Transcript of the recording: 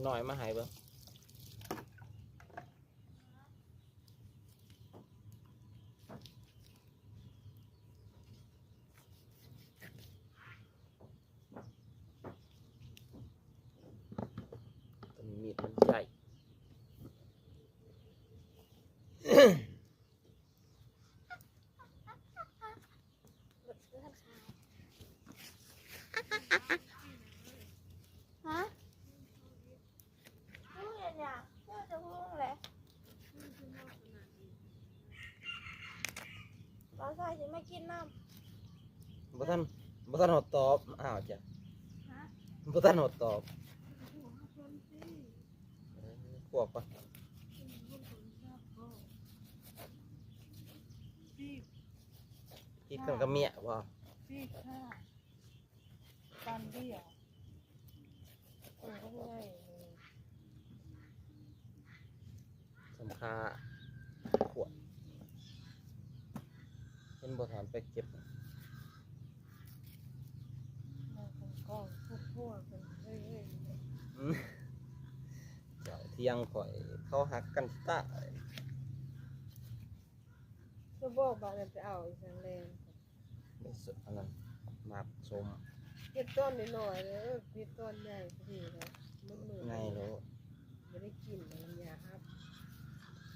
ນ້ອຍມາໃຫ້ເບິ່ງ. ຕົວນີ້ມີດມັນໃຫຍ່. ຮະ? ຮູ້ເຮັດຫຍັງ? ເຈົ້າຈະຮູ້ແຫຼະ. ບ່າວຊາຍຊິມາກິນນຳ. ບໍ່ທັນ ບໍ່ທັນຮອດຕອບ. ອ້າວ ຈ້ະ. ຮະ? ບໍ່ທັນຮອດຕອບ. ເອີ ພວກປະ ກິນກັນກັບເມຍບໍ່? ປີກ ປີກ ປານດຽວ. ເອີ ເອົາໄວ້ ສຳຄາຂວດ ເຫັນບໍ່ທ່ານໄປເກັບ ມາຂອງກອງພວກພວກເພິ່ນເອີຍ. ອືມ ເຈົ້າຖຽງຂ້ອຍ ເຂົາຮັກກັນຕາຍ. ສະບອກບາດນັ້ນໄປເອົາອີ່ຫຍັງແລງ ໄດ້ສ- ອັນນັ້ນ ໝາກສົ້ມ ເກັບຕອນນ້ອຍໆເດີ ເກັບຕອນໃຫຍ່ພໍດີແລ້ວ ມັນມື້ໃຫຍ່ໂລດ ບໍ່ໄດ້ກິນແລ້ວ ມັນຢາກຫາ